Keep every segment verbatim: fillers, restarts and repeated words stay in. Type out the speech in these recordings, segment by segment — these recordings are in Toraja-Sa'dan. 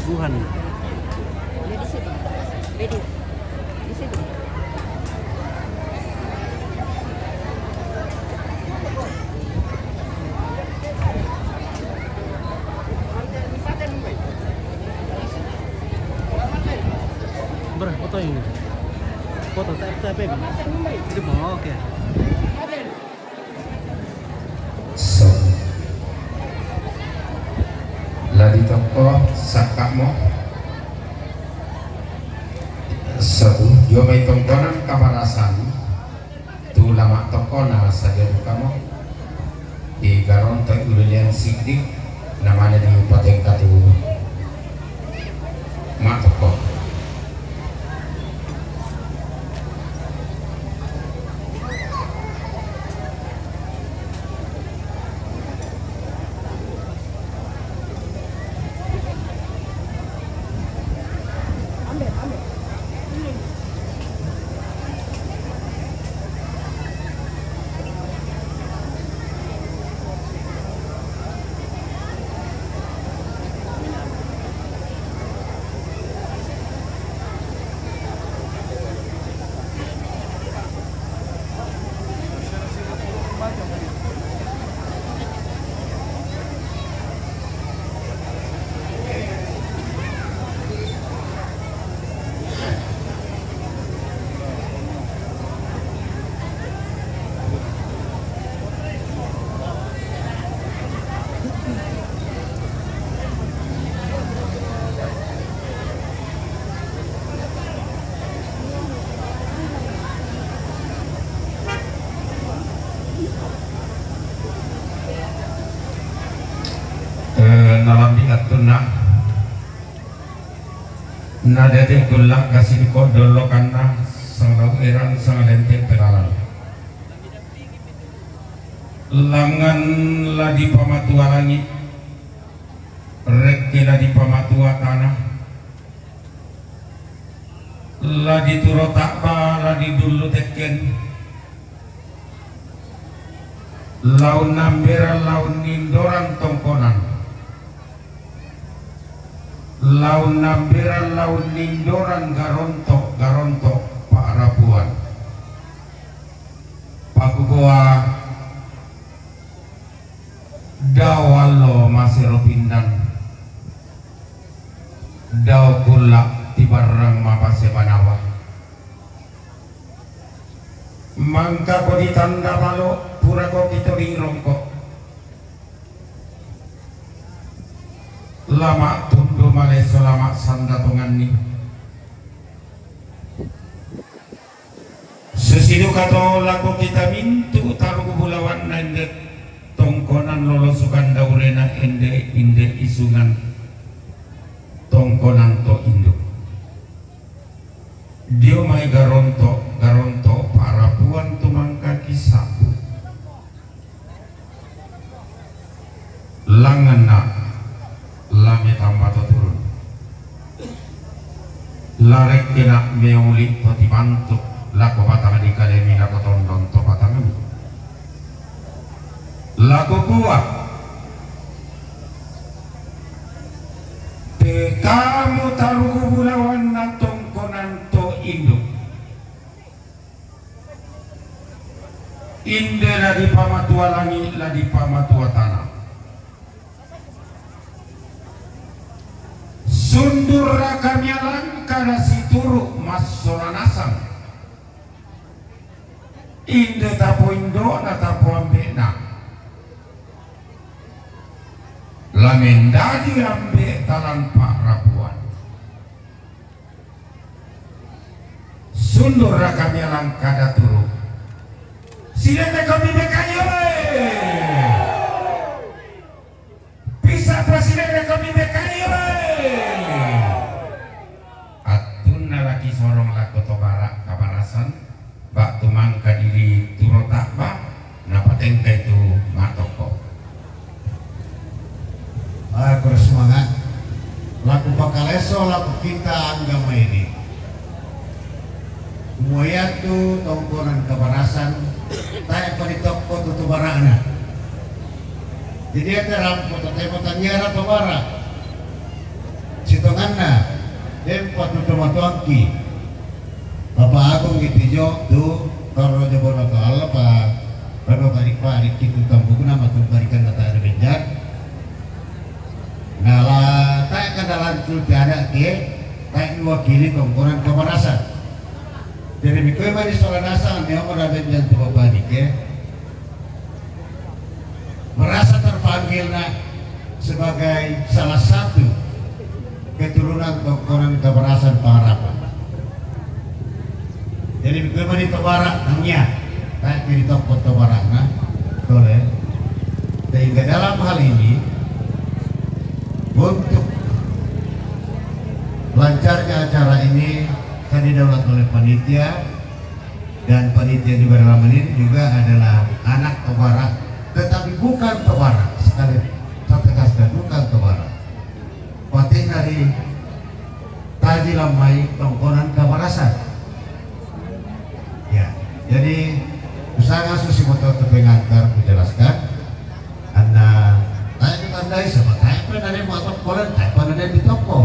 Tuhan. Dia di situ. Dia di, di situ. Bre, foto ini. Foto, tap, tap, ini. Itu mau, oke. So. La ditokko sakka'mo. Satu, dio mai tongkonan kabarasan. Tu la mattokko na sadia dukamo. Di Garonto Uliliang Siddi, namanya di Patengka tu mattokko. Eh, nalambi attunna. Nadete kulla kasi ko dollokanna, sangalau erang sangalente pelalang. Langan la dipamatua langi, rekke la dipamatua tana, la dituro ta'ba, la didullu tekken, la unnamberan, la unnindoran tongkonan, la unnamberan, la unnindoran garonto, garonto pa'rapuan. Pakukoa dao allo masero pindan, dao kulla tibarrang mapase banawa. Mangkako ditanda balo, purako kitoring rongko. La ma'tundu malesso, la ma'sanda tonganni. Susiduka to lako kita mintu taruku bulawanna inde tongkonan lolosukan daurena inde, inde isungan tongkonan to induk. Dio mai garonto, garonto pa'rapuan tumangkaki sabbu. Langanna la metamba to turun. La rekkena meuli to tibantu lako batang dikalemi lako tondon to batangmi. Lako kua, te kamu taruku bulawanna tongkonan to induk. Inde la dipamatua langi, la dipamatua tana. Sundurraka mialangka nasituru massola nasang. Inde tapoindona tapoambe'na. La mendadi ambe talampa rapuan. Sundurraka mialangka daturu. Silenne kami B K I, oe! Pisa'pa silenne kami B K I, oe! Attunna laki sorong lako to bara' kabarasan, ba'tu mangka diri turo ta'ba, napatengkai tu ma'tokko. Ah, kurang semangat. Laku pakaleso, laku kita angga maini. Muayatu tongkonan kabarasan, tae' pa ditokko tu, tu bara'na. Jadi, ate rampo, tae' pa tanniara to bara'. Sitonga Anna, dem patutu matuangki. Papa Agung itijo tu, torro jobono to Allah pa, rano kari pa riki tu tambukna matu barikan nata ada benjar. Nala tak kendalan tu tiada ke, tak wakili tongkonan kepanasan. Jadi mikoi mani sola nasang ni orang ada benjar tu papa rike. Merasa terpanggil nak sebagai salah satu keturunan tongkonan kepanasan Pangarapan. Jadi bagaimana itu barak tanya, tak jadi toko to barak nah, boleh. Sehingga dalam hal ini untuk lancarnya acara ini, saya didaulat oleh panitia, dan panitia juga dalam hal ini juga adalah anak Tobara, tetapi bukan Tobara. Sekali saya tegaskan, bukan Tobara. Pati dari Taji Lamai tongkonan Kabarasan. Ya, jadi usaha susi motor pengantar kujelaskan. Anda tanya ke tandai sama tanya pun ada yang buat toko dan tanya pun ada yang di toko.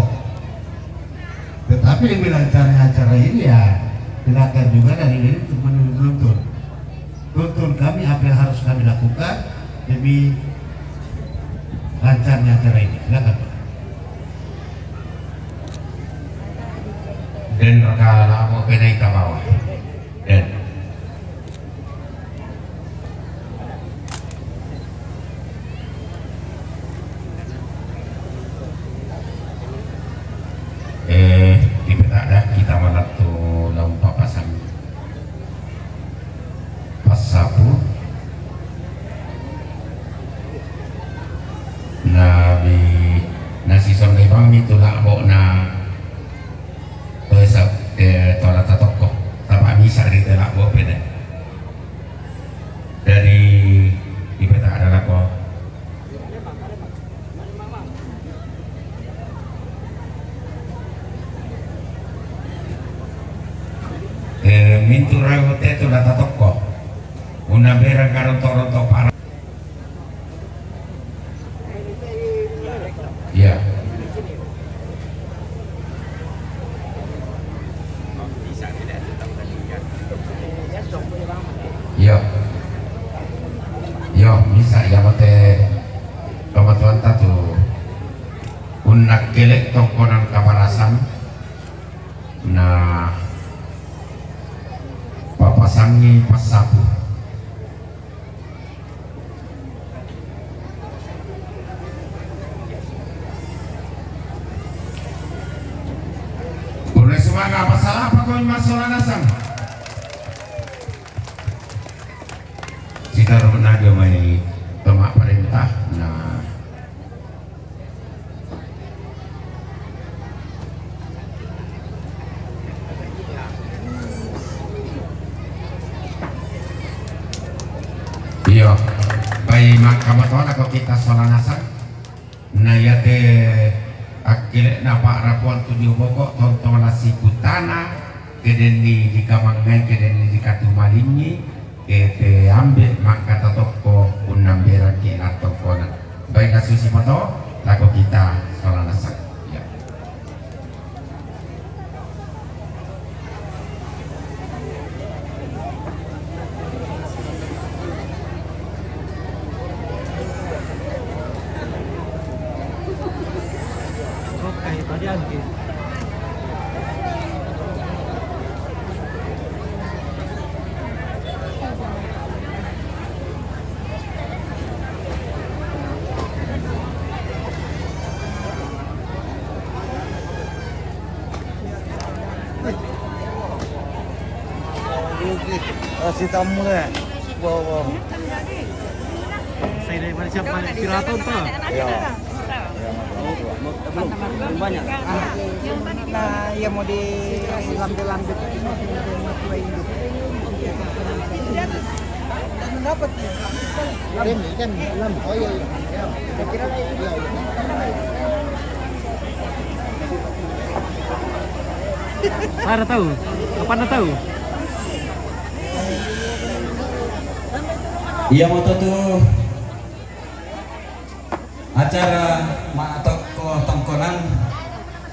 Tetapi lebih lancarnya acara ini ya, tindakan juga dari diri untuk menuntun. Tuntun kami apa yang harus kami lakukan demi lancarnya acara ini. Silakan, Pak. Den raka lamo kena ita bawah. Den. Eh, dipetak dah kita malam tu laung papasan pasapu. Nabi nasi sonde bang mi tulak bok na. Toisa, eh, tola tatoko. Tapa misa di tela bo pene. Dari di peta adalah ko. Eh, mintu rago te tola tatoko. Una berang karonto-ronto para. Iya. Iya. Iya, bisa ya mate pamatuan tatu. Unnak kelek tongkonan kaparasan. Nah, papasangi pasapu. Boleh semangat apa salah apa kau masuk landasan? Sitaruh naga mai tomak perintah. Nah. Iyo, bai mangka matona ko kita sola nasang. Na iate akkele napa rapuan tu dio boko tontola sikutana, kedenni dikamangngai, kedenni dikatumalingi, Ete ambe mangkata tokko unnamberaki lattongkona. Baik, nasusi mato lako kita sola nasang. Ya. Kasih tamu deh. Wow, wow. Saya dari mana siapa? Piraton tuh. Ya. Belum banyak. Nah, ya mau di lambe-lambe. Dapat nih. Ikan, ikan. Oh iya, iya. Saya kira iya, iya. Saya tahu. Apa anda tahu? Iya, mau tuh. Acara matok ko tongkonan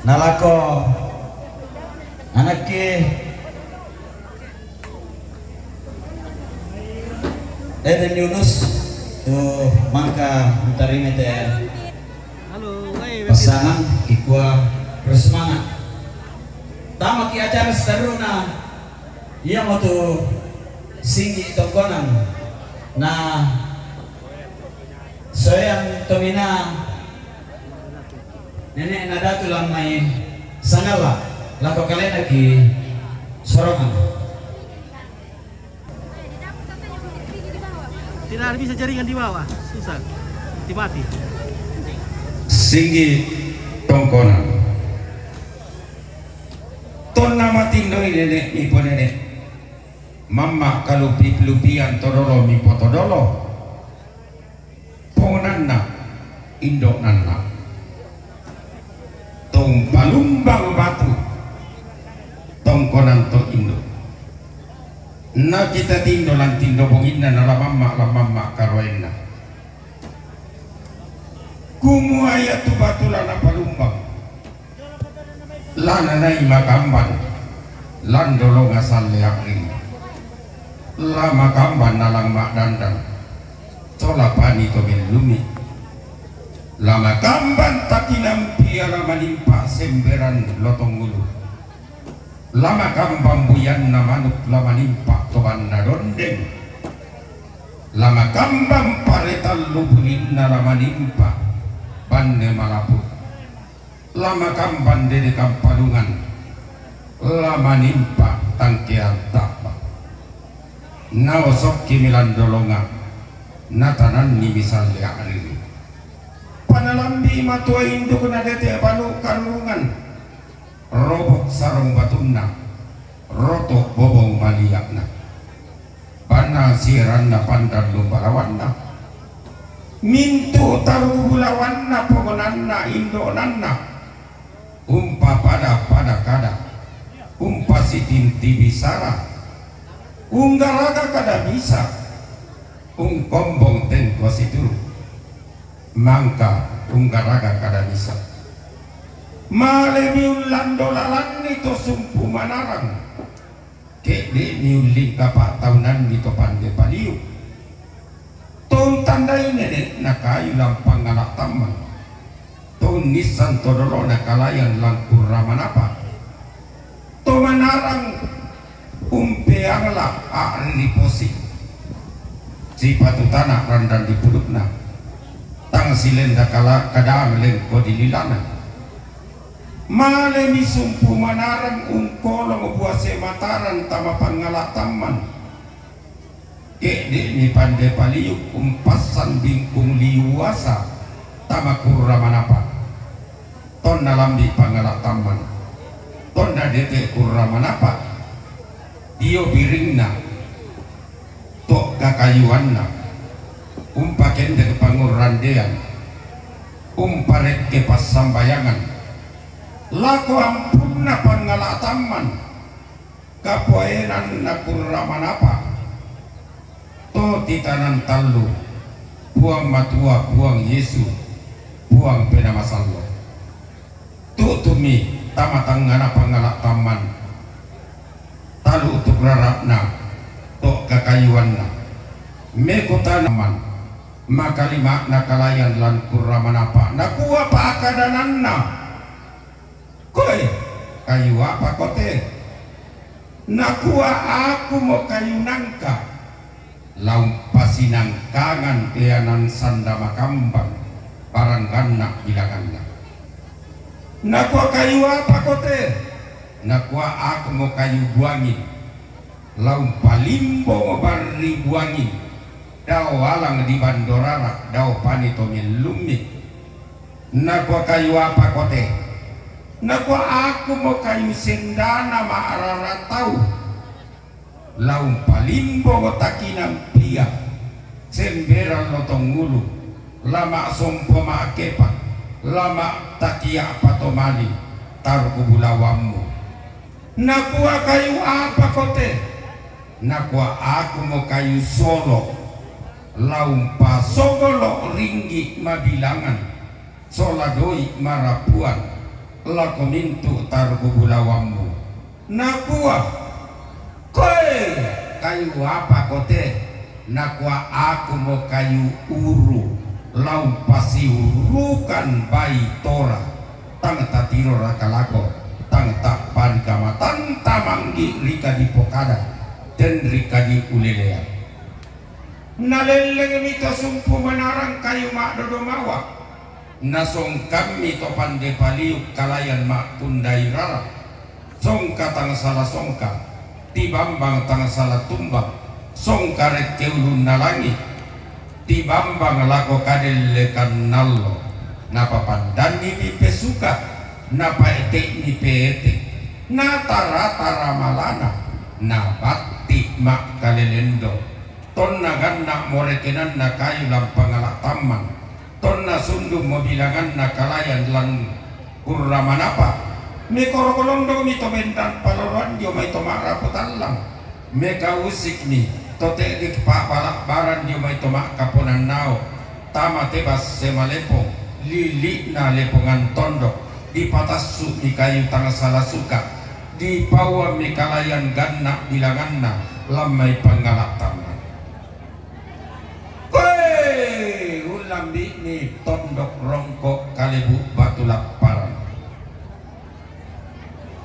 Nalako anakki Eden Yunus tu mangka mutarimai te pasangan kikua bersemangat. Tamaki acara seteruna iamotu singgi tongkonan na soean tomina Nene'na Datu Lammai Sangalla lako kalena ki sorongan. Tidak ada bisa jaringan di bawah, susah. Mati-mati. Singgi tongkonan. Tonna matindoi nene' mipo nene'. Mamma kalupi-lupian todolo mipo todolo. Ponanna, indo'nanna. Tong palumbang batu, tongkonan to indo. Nakita tindo lan tindo bonginna, nala mamma lan mamma karoenna. Kumua ia tu batu la napalumbang. La nanai makamban, lan dolonga salle a'ring. La makamban nalang ma'dandang, sola pani to mellumi. La makamban takinampi ia la manimpa semberan lotong ulu. La makamban buyanna manuk la manimpa to banna dondeng. La makamban paretallu bulinna la manimpa banne malapu. La makamban dede kampalungan, la manimpa tangkean ta'ba. Naosokki milan dolonga, natananni misalle a'riri. Panalambi matua induk nadete banu karungan, robok sarong batunna, roto bobong malia'na. Panna sieranna pandallung balawanna. Mintu taru bulawanna pongonanna indo'nanna. Umpapada-pada kada. Umpasitinti bisara. Unggaraga kada bisa. Ungkombong tengko situru. Mangka unggaraga kada bisa. Male miullando lalanni to sumpu manarang. Ke'de' miulling kapa'taunanni to pande paliu. To untandai nene'na kayu lan pangngala' tammang. To unnissan to dolona kalayan lan kurra manapa. To manarang umpeangla' a'riri posi. Sipatu tana' randan di pudukna. Tang silenda kala-, kadang lengko di lilana. Malemi sumpu manarang ungkolong bua semataran tama pangngala' tamman. Ke'de'mi pande paliu umpassan bingkung liuasa tama kurra manapa. Tonna lambi' pangngala' tamman. Tonna dete' kurra manapa. Dio biringna. To' kakayuanna, umpakendek pangurrandean, umparekke passambayangan, lako ampunna pangngala' tamman, kapoenanna kurra manapa, to titanan tallu, Puang Matua, Puang Yesu, Puang Penaa Masallo'. Tu'tumi tama tangngana pangngala' tamman. Talu'tuk rara'na, to' kakayuanna. Mekutana man, makalima'na kalayan lan kurra manapa. Nakua pa'kadananna, "Koe, kayu apako te?" Nakua, "Akumo kayu nangka." La umpasinangkangan teanan sanda makambang, barang ganna' bilanganna. Nakua, "Kayu apako te?" Nakua, "Akumo kayu buangin." La umpalimbongo barri buangin, dao alang di bandorara, dao pani to mellummi. Nakua, "Kayu apako te?" Nakua, "Akumo kayu sendana ma'rara tau." La umpalimbongo takinang pia, semberang lotong ulu, la ma'sompo ma'kepa, la ma'takia' patomali, tarku bulawammu. Nakua, "Kayu apako te?" Nakua, "Akumo kayu solo'." La umpasongolo' ringgi' mabilangan, sola doi' marapuan, lako mintu' targu bulawanmu. Nakua, "Koe, kayu apa ko te?" Nakua, "Aku mo kayu uru, la umpasiurukan bai tora, tang tatiroraka lako, tang ta'parika matanta manggi' rika dipokada, ten rika diulelean." Nalellengmi to sumpu manarang kayu ma'dodo mawa. Nasongkammi to pande paliuk kalayan ma'kundai rara. Songka tang sala songka, tibambang tang sala tumbang, songka rekke ulunna langi', tibambang lako kadellekan allo. Napapandannimi pesuka, napaete'mi peete', natara-tara malana, nabatti' ma'kalelendo. Tonna ganna' morekenanna kayu lan pangala' tamman, tonna sundummo bilanganna kalayan lan kurra manapa. Mekoro kolondongmi to bendan paloloan dio mai to ma'rapu tallang. Mekausikmi to te'dek pa'bala'-baran dio mai to ma'kaponan nao'. Tama te basse malepong, lili'na lepongan tondok, dipatassu'mi kayu tang sala suka, dipauammi kalayan ganna' bilanganna lan mai pangala' tamman. Koe, ullambi'ni tondok rongko' kalebu batu lapparan.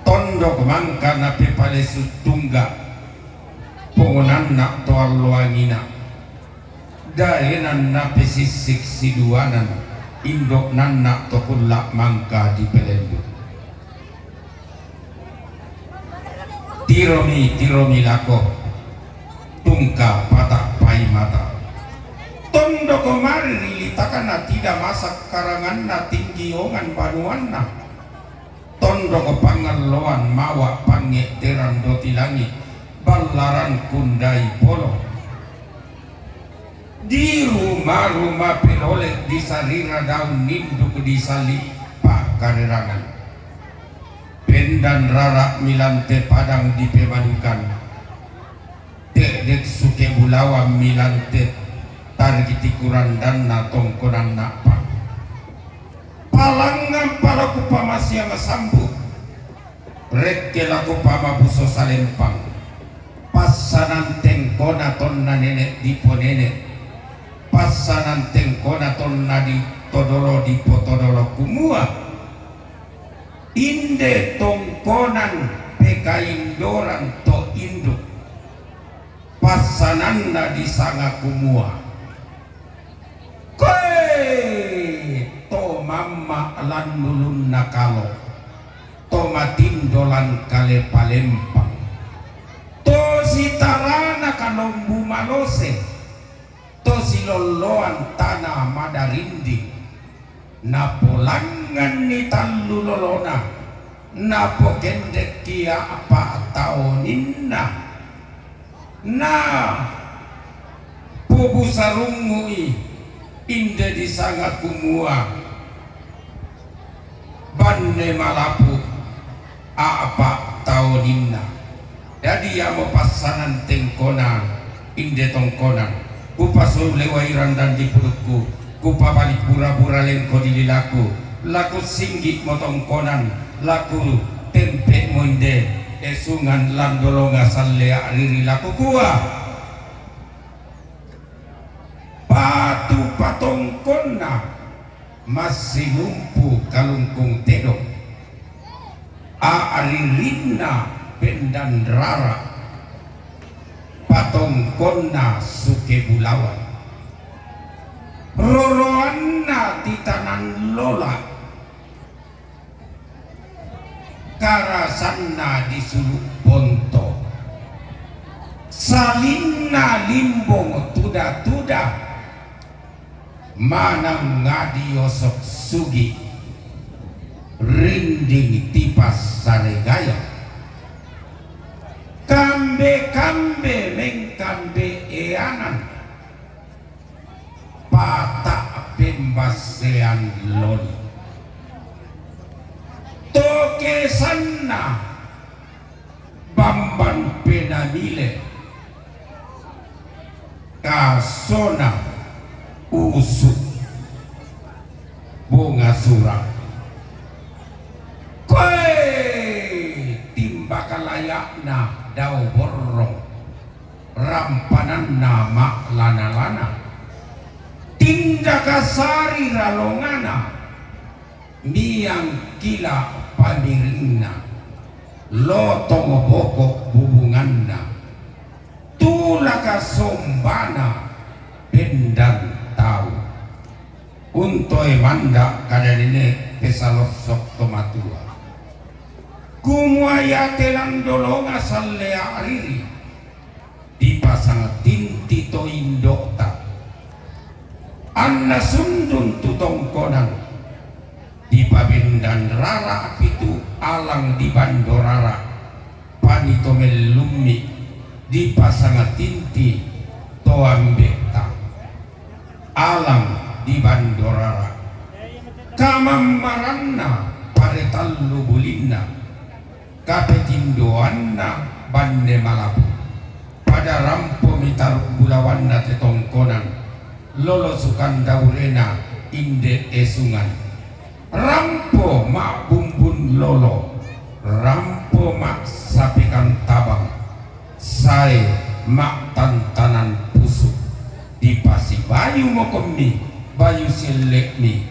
Tondok mangka napepalesu tungga', pongonanna to alloangina. Daenanna pesissik siduanan, indo'nanna to kulla' mangka dipelellu. Tiromi, tiromi lako, tungka pata'pai mata. Tondoko mari ri litakna, tida masak karanganna, tinggi ongan banuanna. Tondoko pangalloan mawa pangnge'teran doti langi', ballaran kundai polo. Di ruma-ruma pelole, di sarira daun ninduk, di sali' pa'karerangan. Pendan rara' milante padang dipemadukan. Te'dek suke bulawan milante tarigi tikurandanna tongkonan na'pa. Palangngan pala kupamasiang sambu', rekke la kupamabuso salempang. Passanan tengkona tonna nene' diponene', passanan tengkona tonna ditodolo dipotodolo, kumua, inde tongkonan pekaindoran to induk. Passananna disanga kumua, koe to mamma' lan ulunna kalo, to matindo lan kale palempang, to sitarana kalombu malose, to silolloan tana madarinding. Napolangnganni tallu lolona, napokendekki a'pa' taoninna, napobusarungngu'i inde disanga kumua Banne Malapu' a'pa' taoninna. Dadi iamo passanan tengkona inde tongkonan. Kupasolewai randan di pudukku, kupabali bura-bura lengko di lilaku, la kusinggi'mo tongkonan, la kutempe'mo inde esungan lan dolonga sallea' riri, la kukua, patu patongkonna massinumpu kalungkung tedong, a'ririnna pendan rara', patongkonna suke bulawan, roroanna titanan lola', karasanna disulu' ponto, salinna limbong tuda-tuda, manang ngadi osok sugi', rinding tipas saregaya, kambe-kambe mengkambe eanan, pata' pembassean loli. To kesanna bamban penamile, kasona usu' bonga sura'. dao borrong, rampananna ma'lana-lana, tindaka sari ralongana, miang kila pamirinna, lotong boko bubunganna, tulaka sombana bendan tau. Untoe manda' kada nene' pesalossok to matua. Kumua iate lando longa sallea' riri, dipasang tinti to indo'ta. Anna sundun tu tongkonan, dipabendan rara' pitu alang di bando rara'. Pani to mellummi, dipasanga tinti to ambe'ta, alang di bando rara'. Kamammaranna pare tallu bulinna, kapetindoanna banne malapu. Pada rampomi taruk bulawanna te tongkonan, lolo sukang daurena inde esungan. Rampo ma'bumbun lolo, rampo ma'sapekang tabang, sae ma'tantanan pusu', dipasibayu mokommi bayu sielle'mi,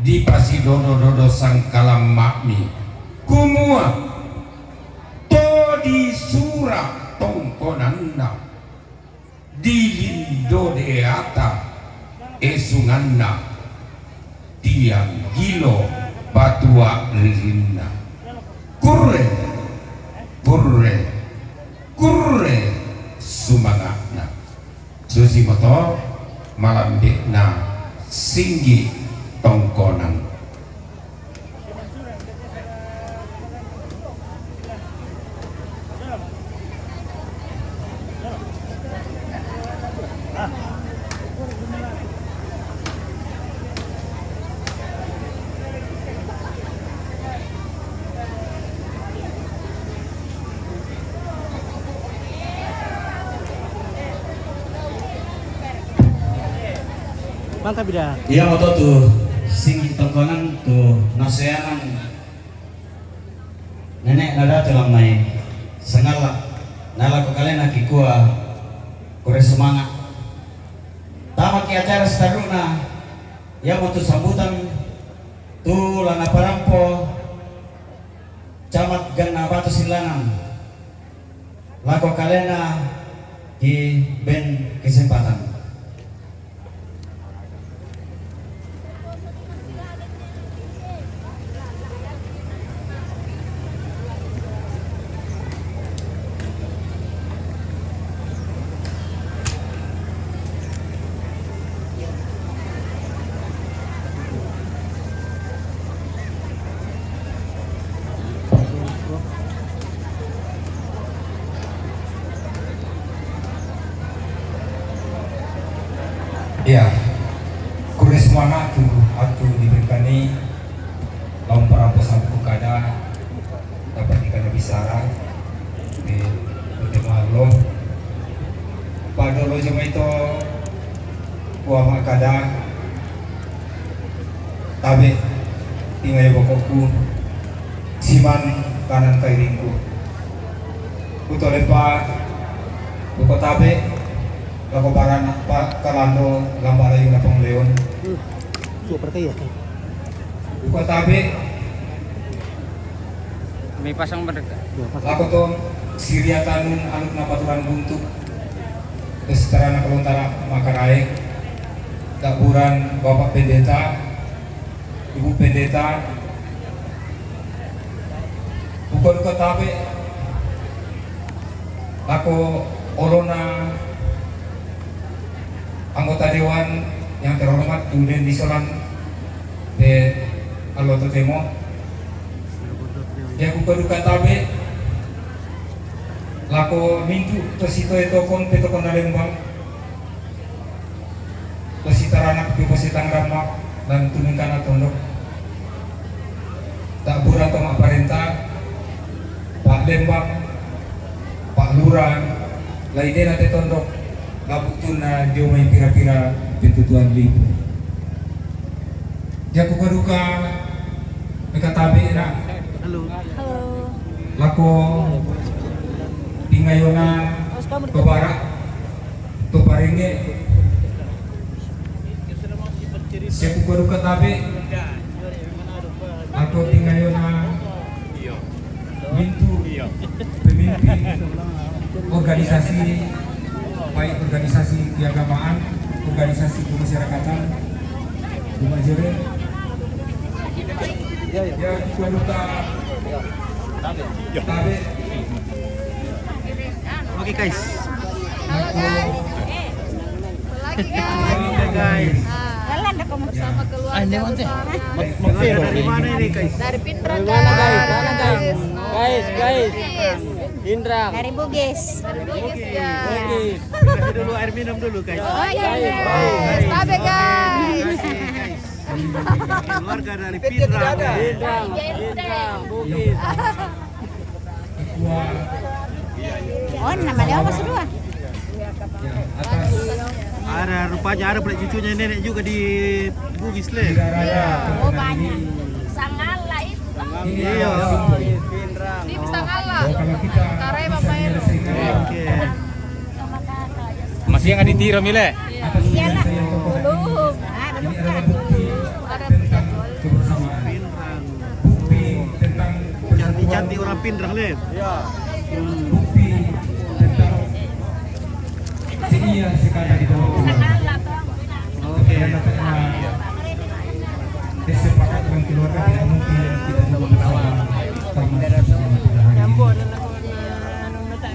dipasidodo-dodo sangkalamma'mi, kumua, to disura' tongkonanna. Dilindo deata esunganna, tiang gilo batua ririnna. Kurre, kurre, kurre sumanga'na. Susimoto malambe'na Singgi Tongkonan. Mantap, Bida. Iamoto tu Singgi Tongkonan tu naseanang nene'na Datu Lammai Sangalla', nalako kalena kikua kurre sumanga'. Tamaki acara sitarru'na, iamotu sambutan tu la naparampo Camat Ganna Batu Sillanang. Lako kalena ki ben kesempatan. Iya, kurre sumanga' tu attu diberikan lao umparampo sabbu kada, dapat dikana bicara, di, di mallo. Padolo jomai to, kua makkada, tabe', tingai boko'ku, siman kanan kairingku. Kutolepa, buko tabe', lako barana, pa, kalando, lamba layuna Pangleon. Hmm. Super tayo. Buko tabe', May pasang mereka. Lako to siriatan anu napaturan buntu. Terus terana kalontara makarae. Daburan Bapak Pendeta, Ibu Pendeta, buko duka tabe' lako olona anggota dewan yang terhormat, kemudian disolan te allo totemo. Ya, buko duka tabe' lako mintu' to sitoe tokon pe tokon na Lembang. Pasitaranak pi pasitang ramma lan tumingkana tondok. Ta'bura to ma'parenta, Pak Lembang, Pak Lurah, lai dena te tondok, labutunna dio mai pira-pira pentutuan lipu. Jaku kaduka, mekatabe na. Halo. Halo. Lako Ngayona to barak, to parenge, seku koduka tabe, atau tingayona mintu pemimpin organisasi, baik organisasi keagamaan, organisasi kemasyarakatan, Buma Jere, ya, koduka tabe. Oke, guys. Halo, guys. Lagi, guys. Jalan dah kamu bersama keluarga besar. Keluarga dari mana ini, guys? Dari Pinrang, guys. Guys, guys. Pinrang. Dari Bugis. Dari Bugis, ya. Bugis. Kasih dulu air minum dulu, guys. Oh, iya, iya. Guys. Tabe, guys. Keluarga dari Pinrang. Pinrang, Pinrang, Bugis. Oh, nama dia apa, sudah? Ada, rupanya ada pula cucunya nenek juga di Bugis, Le. Oh, banyak. Sangala itu. Iya. Tim Sangala. Karai Bapak Ero. Oke. Masih yang ditiro, Mile? Iyalah. Belum. Ah, belum kan. Ada. Cantik-cantik orang Pinrang, Le. Bukti tentang seia sekali di dalam keluarga. Oke. Karena pernah sepakat dengan keluarga, tidak mungkin kita duduk bersama sama seperti pada hari ini.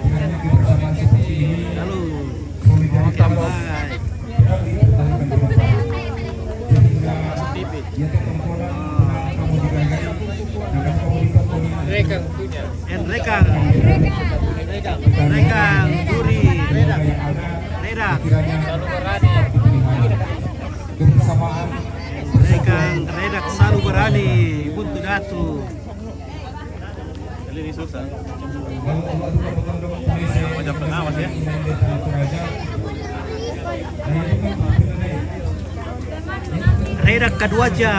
Dengan kebersamaan seperti ini, solidaritas tetap dipertahankan ke depan. Sehingga ya, tetongkonan, kamu digagai, dan kamu ditongkoni. Rekang punya. En rekang. Rekang. Rekang, Duri. Reda. Reda. Kebersamaan. Rekang, Redak, Salu Barani, Buntu Datu. Kalau Allah itu kan bertanggung jawab. Ada pengawas, ya. Redak Kaduaja.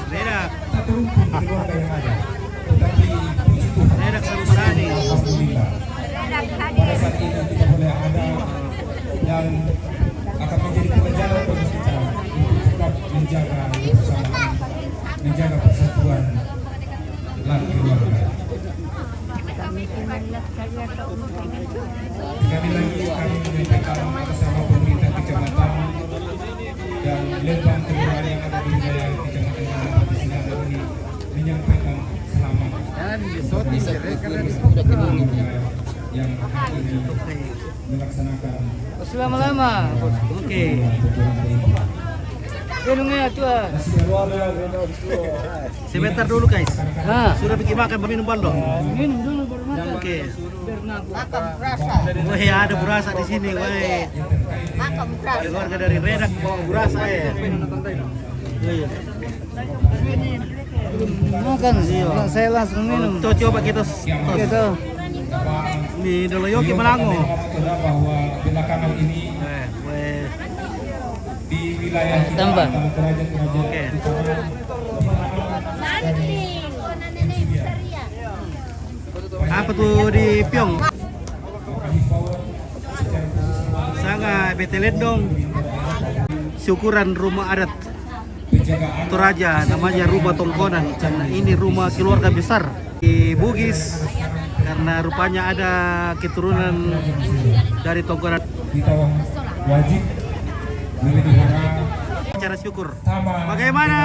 Redak. Redak Salu Barani. Pada saat ini kita boleh ada dan akan menjadi pelajaran bagi kita untuk tetap menjaga kebersamaan, menjaga persatuan dan keluarga. Sekali lagi kami menyampaikan bersama pemerintah kecamatan dan Lembang kelurahan yang ada di wilayah kecamatan Lembang di Sinabung ini menyampaikan selamat kepada seluruh keluarga yang hari ini melaksanakan. Selama-lama. Oke. Sebentar dulu, guys. Ah. Sudah bikin makan, minum dulu. Minum dulu baru makan. Oke. Wah, ada burasa di sini, wah. Keluarga dari Redak bawa burasa, ya. Iya. Makan, iya. Saya langsung minum. Tuh, coba kita. Gitu. Ini dulu, yuk, gimana, Ngo? Bahwa belakangan ini, eh, weh, di wilayah kita, tambah. Oke. Apa tuh di Piong? Sanga Betelendong. Syukuran rumah adat. Toraja, namanya rumah tongkonan, karena ini rumah keluarga besar di Bugis, karena rupanya ada keturunan dari tongkonan. Kita wajib melihara. Acara syukur. Bagaimana?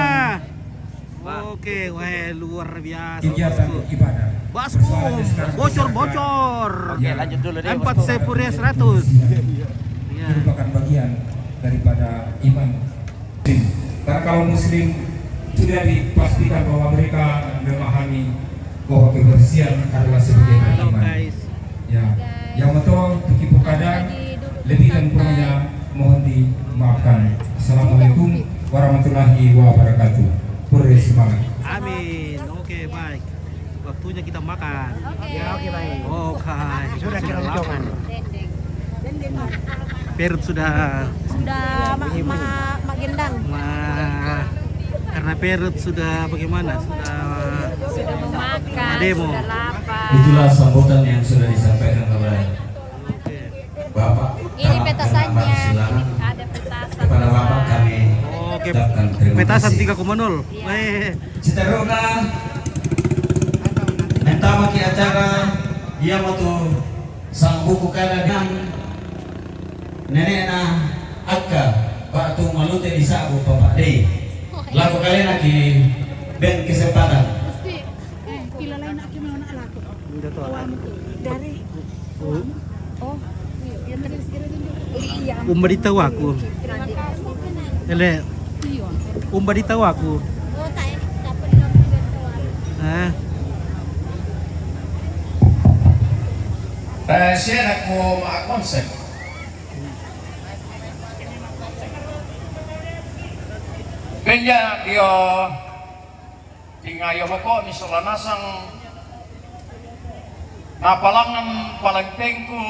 Oke, weh, luar biasa. Kegiatan ibadah. Baskom, bocor-bocor. Oke, lanjut dulu deh. Empat sepuluh seratus. Iya. Merupakan bagian daripada iman. Karena kalau muslim sudah dipastikan bahwa mereka memahami bahwa kebersihan adalah sebagai iman. Ya, yang betul, Tuki Pukada, lebih dan kurangnya mohon dimaafkan. Assalamualaikum warahmatullahi wabarakatuh. Pure semangat. Amin. Oke, baik. Waktunya kita makan. Oke. Ya, oke, baik. Oke. Sudah kita lapar. Perut sudah. Sudah ma-, ma-, magendang. Ma-, Karena perut sudah bagaimana? Sudah Sudah memakan, Ademo. Sudah lapar. Itulah sambutan yang sudah disampaikan oleh Bapak. Ini Camat petasannya. Kanaman Silakan. Ada petasan. Kepada Bapak kami Oke. ucapkan terima Petasan kasih. Tiga koma nol. Iya. Weh. Seterusnya, minta maki acara ia mau tu sang buku kada dengan nenekna akka batu malute di sabu Bapak Dei. Laku kalian lagi ben kesempatan. Pasti, eh, pila lain aki mau nak laku. Minta tu. Dari, oh, iya, terus kira dulu. Iya. Umba di tahu aku. Ele, Iya. umba di tahu aku. Oh, tak ya, tak apa. Ah, Tasia na ko ma konsep. Penja dio tingayo boko ni solanasang napalangan palempengku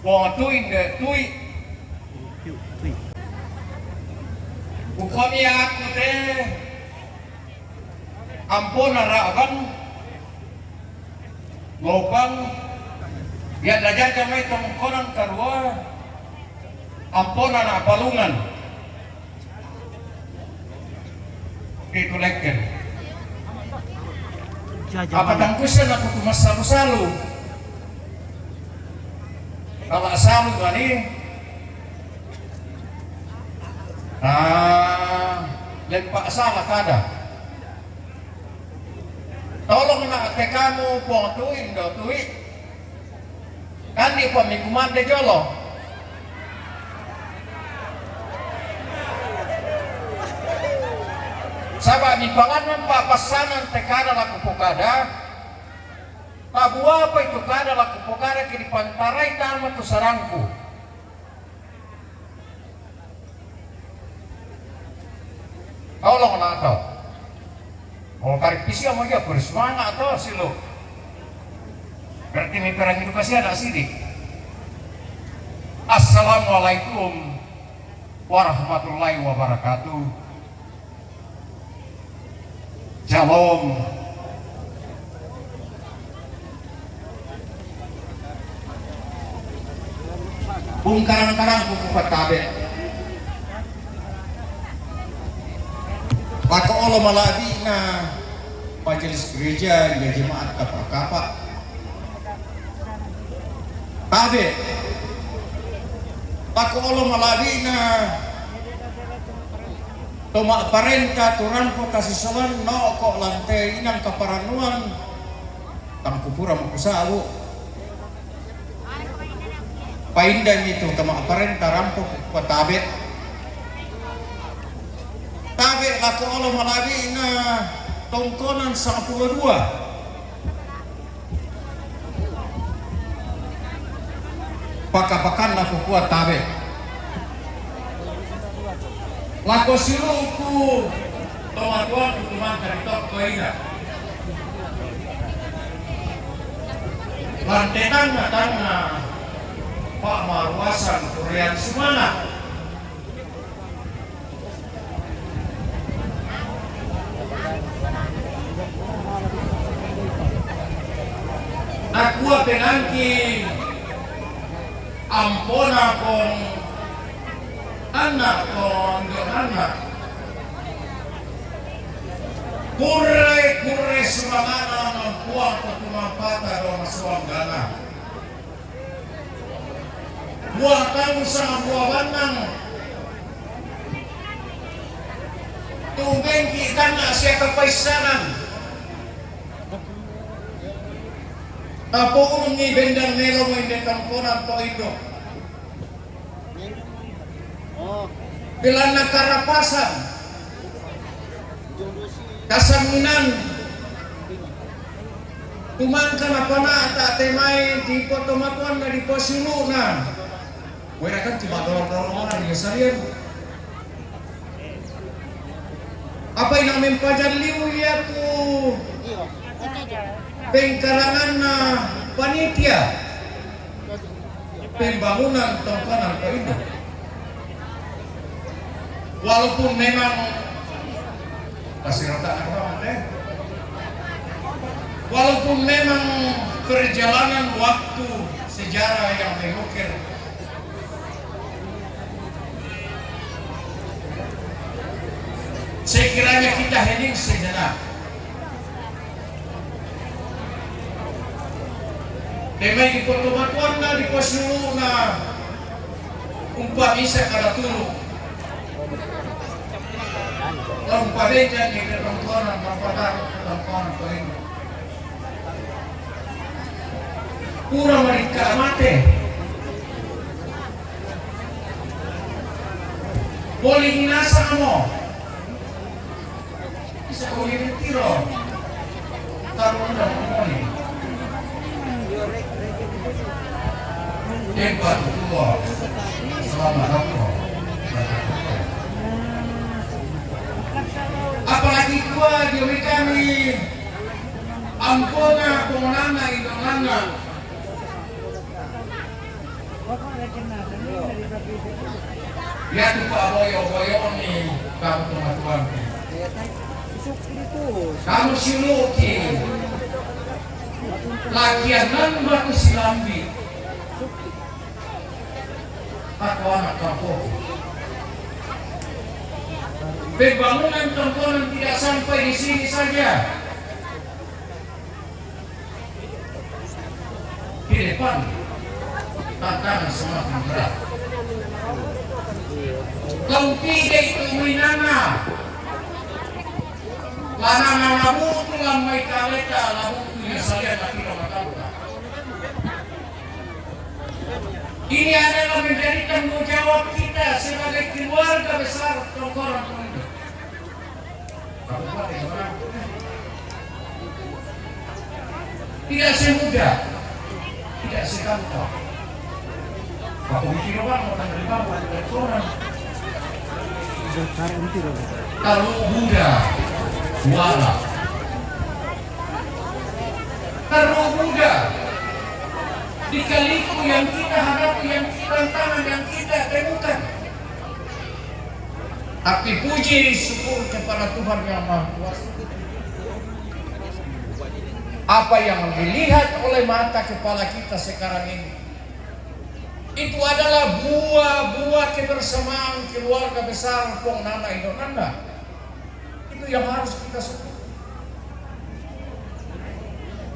wong tui nde tui. Ukomi aku te ampona raban lopang ya dajaja mai tongkonan karua ampona na palungan. Itu lekken. Apa tangkusen aku tu masalu-salu. Kalau salu kali. Ah, lempak salah kada. Tolong nak ke kamu pong tui ndo tui. Kan di pemikumande jolo. Saba mi panganan pa pasanan te kada laku pokada. Pabua apa itu kada laku pokada kini pantarai tama tu sarangku. Tolong na to. Oh, kari pisia mo dia, kuri semangat to silo. Berarti mi perang itu kasih ada sini. Assalamualaikum warahmatullahi wabarakatuh. Shalom. Bung karang-karang kuku patabe. Pako olo malabi na majelis gereja ya jemaat kapa-kapa. Tabe. Pako olo malabi na toma parenta turan po kasisolan no ko lante inang kaparanuan. Tangkupura makusabu. Paindan itu tama aparenta rampo patabe. Tabe lako olo malabi na tongkonan sangpulo dua. Pakapakan lako kuat tabe. Lako siluku tomatuan kutumang karitok koina. Lantenang-tanah Pak Maruasan Kurian Sumana. Nakua penangki ampona kong anak kong anak. Kure kure sumangana mampuang ko tumampata do masuang gana. Buah tamu sama buah banang. Tumbeng kita nggak siapa paisanan. Tapo ulung ni bendang nelo mo inde tangkonan to indo. Bilana karapasan. Kasanginan. Tumangka na panata te mai di poto matuan na di posiluna. Wera kan cuma dorong-dorong orang di salian. Apa ina mempajan liu ia tu pengkarangan na panitia pembangunan tongkonan ko indah. Walaupun memang masih rata apa, eh? Walaupun memang perjalanan waktu, sejarah yang mengukir, sekiranya kita hening sejenak. Tema di pertemuan na di posulu na umpa bisa kada tulu. Umpa beja ni pertemuan na papada pertemuan paling. Pura mereka mate. Boleh hinasa mo. Isa ko ini tiro. Taruh dah pokoknya. Tempat tua. Selamat datang. Apalagi tua dia kami. Ampona, ponana, indonana. Yatu pa boyo-boyo ni kamu pengatuan. Kamu siluki. Lakian nan batu silambi. Aku anak kampung. Pembangunan Tongkonan tidak sampai di sini saja. Di depan, tantangan semakin berat. Kau tidak itu minana. Lanana labu tu lambai kaleta, labu tu yang saya tak kira matauka. Ini adalah menjadi tanggung jawab kita sebagai keluarga besar Tongkonan Pondok. Tidak semudah, tidak segampang. Aku mikir orang akan terima orang. Kalau muda, wala. Kalau muda, di kaliku yang kita hadapi, yang kita tantangan, yang kita temukan. Tapi puji syukur kepada Tuhan yang Maha Kuasa. Apa yang dilihat oleh mata kepala kita sekarang ini, itu adalah buah-buah kebersamaan keluarga besar Ponana Indonana. Itu yang harus kita syukur.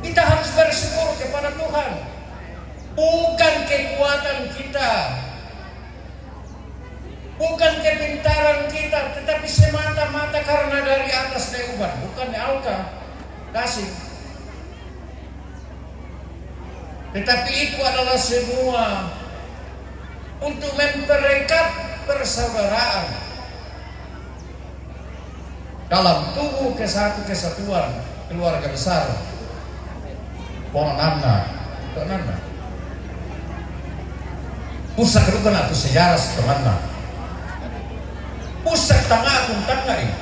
Kita harus bersyukur kepada Tuhan. Bukan kekuatan kita, bukan kepintaran kita, tetapi semata-mata karena dari atas na uban, bukan ni alka kasih. Tetapi itu adalah semua untuk memperekat persaudaraan dalam tubuh kesatu kesatuan keluarga besar Ponana Indonana. Pusat rukun atau sejarah setemanna. Pusat tanga akun tanga ini.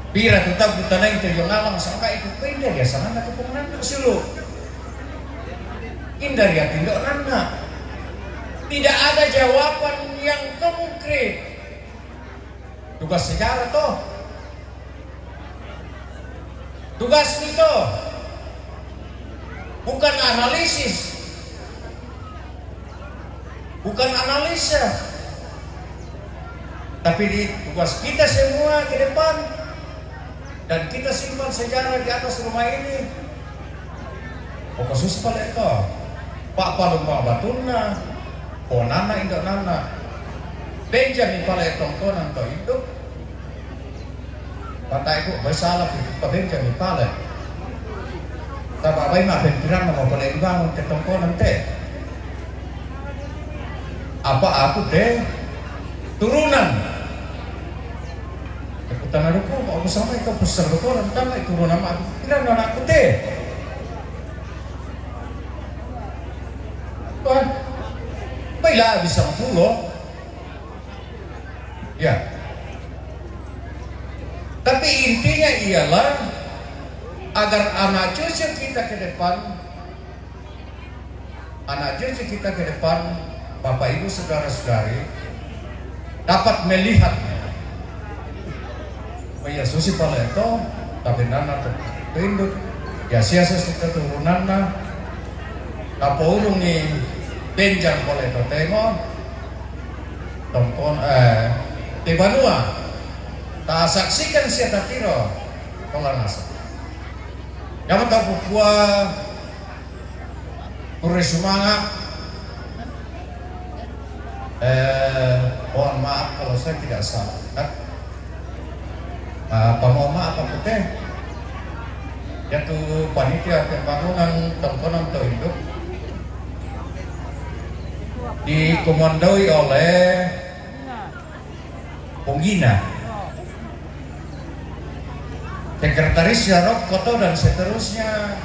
Pira tu tabu tanai tu yang ngalang sangka itu pindah dia sana ke Ponana sulu. Indah dia tindak nana. Tidak ada jawaban yang konkret. Tugas sejarah toh. Tugas itu bukan analisis, bukan analisa, tapi di tugas kita semua ke depan dan kita simpan sejarah di atas rumah ini. Pokok susah pale to. Pak palu ma batunna, ponana indo nana. Benjamin pale Tongkonan to indo. Pata ibu bersalah itu Pak Benjamin pale. Taba bai ma pempiran mau pale dibangun ke Tongkonan te. Apa aku te turunan. Aku tana ruku, aku sampai ke pusar ruku, orang tana itu nama aku. Tidak ada aku te. Wah, baiklah bisa pulo. Ya. Tapi intinya ialah agar anak cucu kita ke depan, anak cucu kita ke depan, Bapak Ibu saudara-saudari, dapat melihat. Iya susi pale to, tapi nana to tinduk. Ya sia susi keturunanna. Napourungi benjang pole to temo. Tongkon eh di banua. Ta saksikan sia tatiro tolanasa. Yang tahu kukua Puri sumanga. Eh, mohon maaf kalau saya tidak salah. Ah, apa mohon maaf apa teh? Yaitu panitia pembangunan Tongkonan to induk dikomandoi oleh Punggina, sekretarisnya Rokkoto dan seterusnya.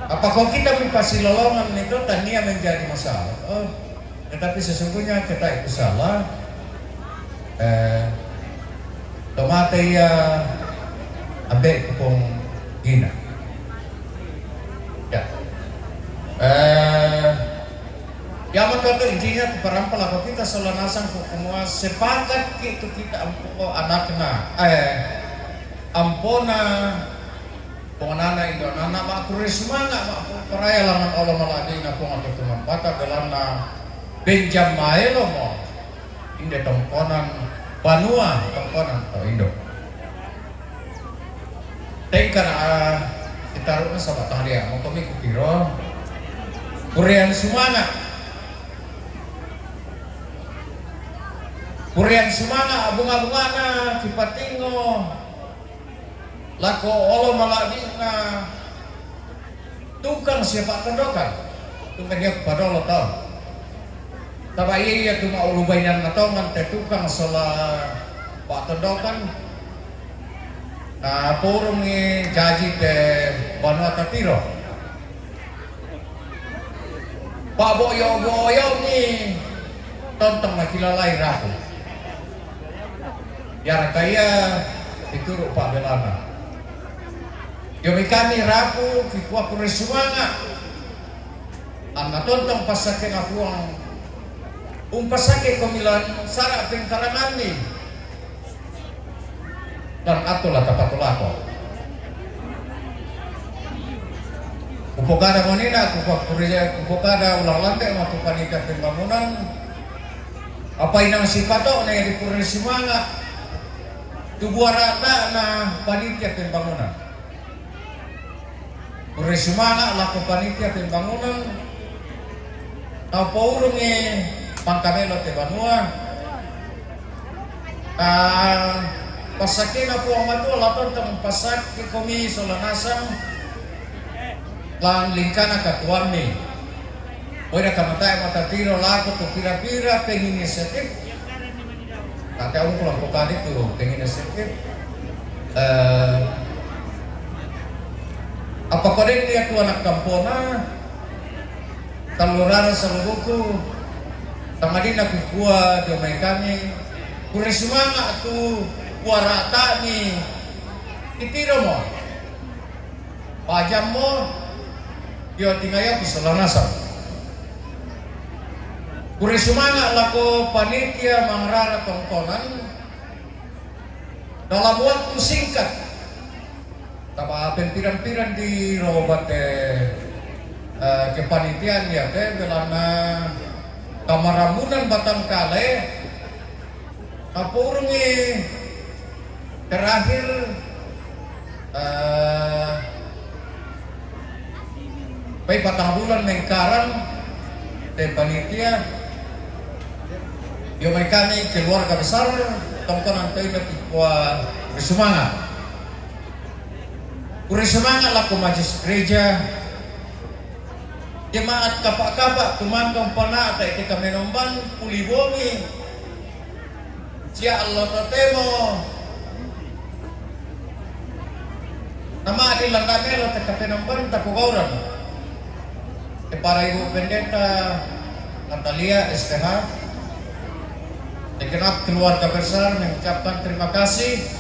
Apakah kita mipasi lolongan itu tania menjadi masalah? Oh, tetapi sesungguhnya kita itu salah. Eh, tomate ia abe kupong gina. Ya. Eh, Yaman katu intinya tu parampala ko kita sola nasang ko kumua sepakat ki tu kita ampo anakna, eh, ampona ponganana indo nana ma kure sumanga ma paraya langan olo malagi na ponga tu tumampata belanna benjam maelo mo inde tongkonan banua tongkonan to indo. Tengkana ah, kita runa sama tahlia mau komi kutiro. Kurian sumanga. Kurian sumanga bunga-bungana kipatingo. Lako olo malabina tukang sia patondokan. Tukang dia padolo tau. Taba iya iya tuma ulu bainan natongan te tukang sola patondokan. Nah, purungi jaji te banua tatiro. Pak boyo boyo ni tontong na kilalai raku. Yara kaya ituru pak belana. Yomi kami raku kikua kure sumanga. Anna tontong pasake na puang. Umpasake komilan sara pengkaranganni. Dan atulah tapatulako. Kupokada monina, kupokada ulang lande matu panitia pembangunan. Apa inang sipato ne di purni simanga. Tubuarata na panitia pembangunan. Puri sumanga lako panitia pembangunan. Tau pourungi pangkamelo te banua. Ah, pasakina puang matua laton tong pasaki komi sola nasang. Lang lingkana katuanni. Oida kamatai mata tiro lako tu pira-pira penginisiatif. Kata aku kelompok tadi tu penginisiatif. Eh, apa kode dia tu anak kampona? Talurara salubuku. Tamadina kukua dia mai kami. Kure sumanga tu kuarata ni. Itiro mo. Pajammo, yo tingaya pisolanasa. Kure sumanga lako panitia mangrara tongkonan dalam waktu singkat. Taba pempiran-piran di robate eh, kepanitiaan ya te belana kamaramunan batang kale. Kapurungi terakhir eh, pai patang bulan mengkarang te panitia. Yo mai kami keluarga besar tongkonan tenda kikua Risumanga. Risumanga lako majlis gereja. Jemaat kapa-kapa tumangkang panata ite kamenomban puli bongi. Sia Allah totemo. Nama di landamelo te kapenomban tapugauran. Kepada Ibu Pendeta Natalia S T H, segenap keluarga besar mengucapkan terima kasih.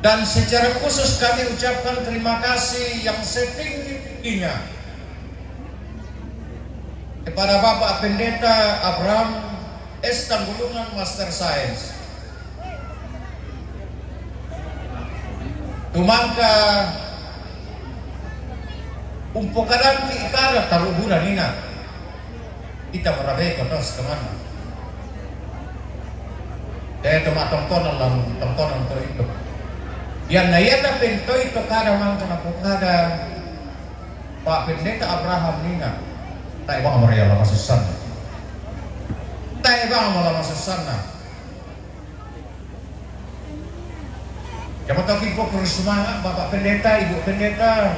Dan secara khusus kami ucapkan terima kasih yang setinggi-tingginya kepada Bapak Pendeta Abraham S. Tanggulungan, Master Science. Tumangka umpokadan ki ikada taruburan ina. Ita marabe ko tos kemana. Dai toma tongkonan lang tongkonan to ito. Yan na yata pinto ito kada mang kana pokada. Pak Pendeta Abraham ninga. Tai bang Maria lama susan. Tai bang lama susan na. Siapa tahu kita perlu semangat Bapak Pendeta, Ibu Pendeta.